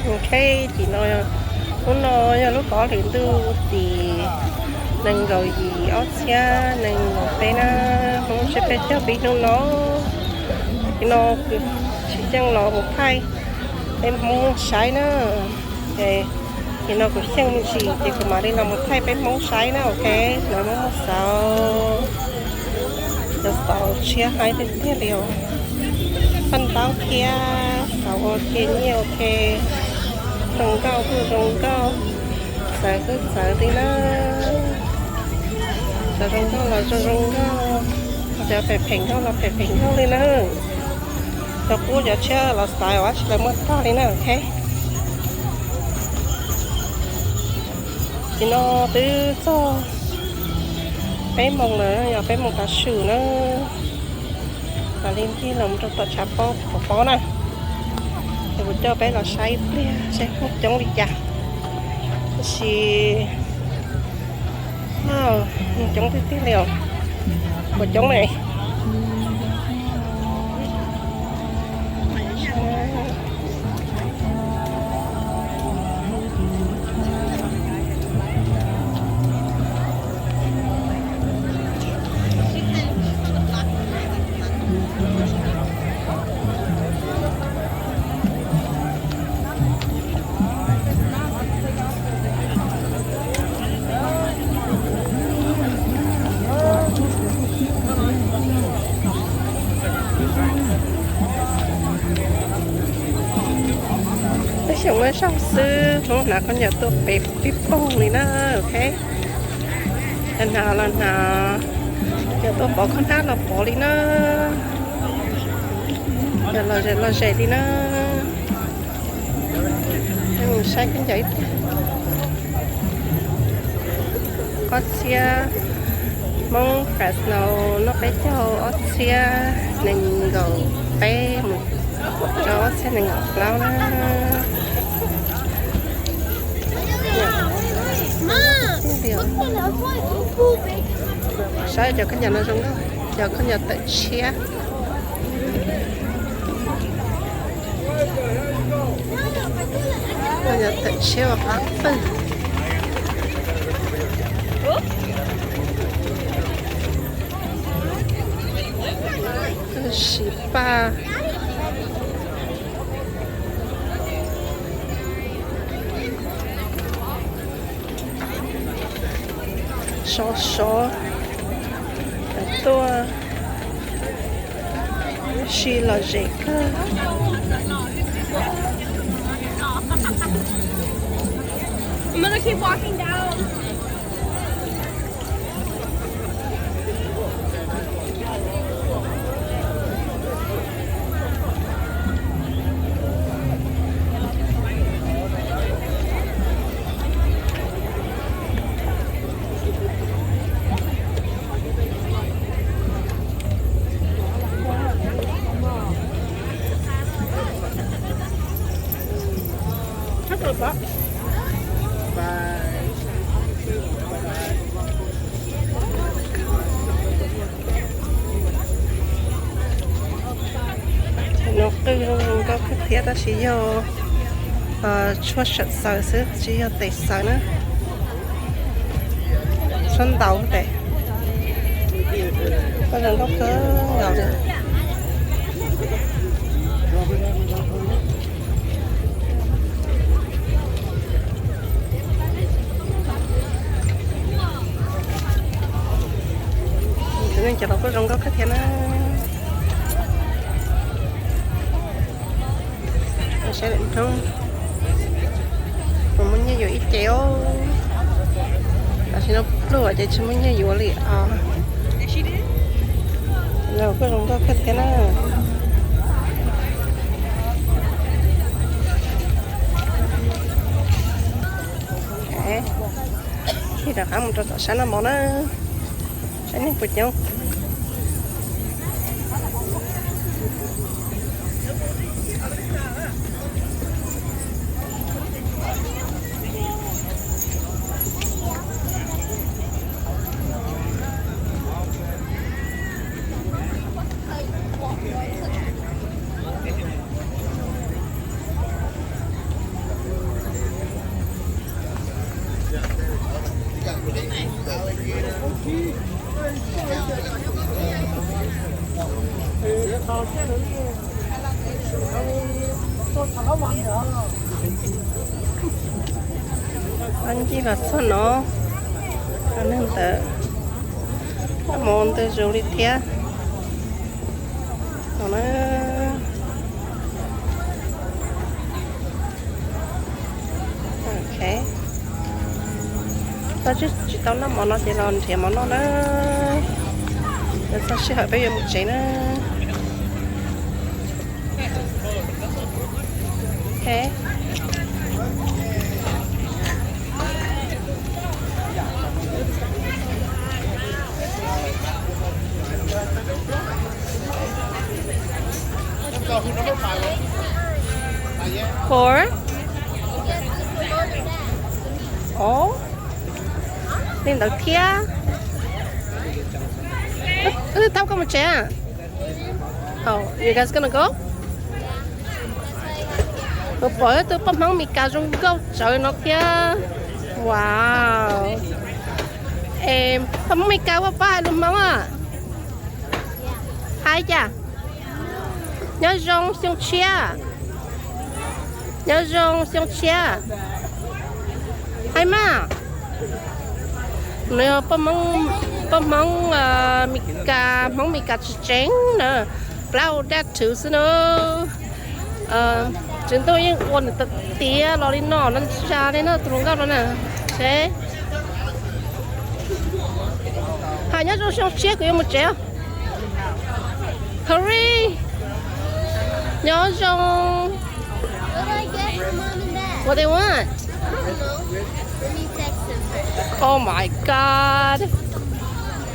Ok, tim no, hnub no yog lub kaum ob hlis ntuj tim nees nkaum yim ob txhiab nees nkaum peb na, Hmoob tshiab peb caug pib hnub no. Tim no kuv tsis xyeej los mus thaij peb Hmoob saib na. Ces tim no kuv xyeej me ntsis ces kuv mam li los mus thaij peb Hmoob saib na, ok. Lawv muaj muaj xauv, cov xauv tshiab haib tiag tiag li os. Paj ntaub thiab xauv ua ke nyiaj ua ke, zoo nkauj kuj zoo nkauj, txawv kuj txawv li na. Cov zoo nkauj los zoo zoo nkauj, cov phem phem nkauj los phem phem nkauj li na. Cov qub cov tshiab los xaiv ua tsis lawv muaj tag li na, ok. Tim no twb txog peb moos lawm, yog peb moos tav su na. Mam li ncig los mus rau tom tshav pob pov pob na, es kuv coj peb los saib ib pliag seb Hmoob coob li cas. Tab sis coob tiag tiag li os, puas coob ne. Tej xyoo no zaum xwb Hmoob hnav khaub ncaws tuaj peb pib poog li na, ok. Hnav los hnav, cov tuaj pov khaub hnab los pov li na. Cov los zem los zem li na. Saib khaub ncaws ib pliag. Ob txhiab, Hmoob Fresno no peb caug ob txhiab nees nkaum peb mus rau ob txhiab nees nkaum plaub na. Saib cov khaub ncaws no zoo nkauj, cov khaub ncaws tawm tshiab. Khaub ncaws tawm tshiab uas qab txawj. Siv paj. Sov sov, tuaj si lom zem kawg. Cov no qwj zoo nkauj kawg thiab tab sis yog tshuaj sawm xaws xwb tsis yog tes xaws na. Tshuaj ntaus tes. Koj zoo nkauj kawg nkaus li. Tus neeg cov los kuj zoo nkauj kawg thiab na. Saib lwm hnub puas muaj nyiaj yuav ib ce os. Tam sim no pluag ces tsis muaj nyiaj yuav li os. Los kuj zoo nkauj kawg thiab na. Ces rov qab mus rau tom sab no mov na. Saib neeg puas coob. Ncig los txog no, neeg ntawd mus ntau zus li thiab no na. Ok, tau tsis tau noj mov no ces los nrhiav mov noj na. Txog sij hawm peb yuav mus tsev na. Ok. Four? Ov, li ntawd thiab. Wb twb tau koj mus tsev. Oh, you guys gonna go? Kuv pom tus poj Hmoob Mes Kas zoo nkauj tsawv no thiab. Wow. Es poj Hmoob Mes Kas, koj pab hais lus Hmoob a? Hais cas? Nyob zoo xyoo tshiab. Nyob zoo xyoo tshiab. Hais mas. Nws yog poj Hmoob Mes Kas, Hmoob Mes Kas tseem tseeb na, plaub hau daj rhwv xwb na. Tswv Ntuj yeej ua nws tiav los li no, no zas li no tus hluas nkauj no na. Hais nyob zoo xyoo tshiab, kuv yuav mus tsev. Hurry. Nyob zoo. What they want? Oh my God.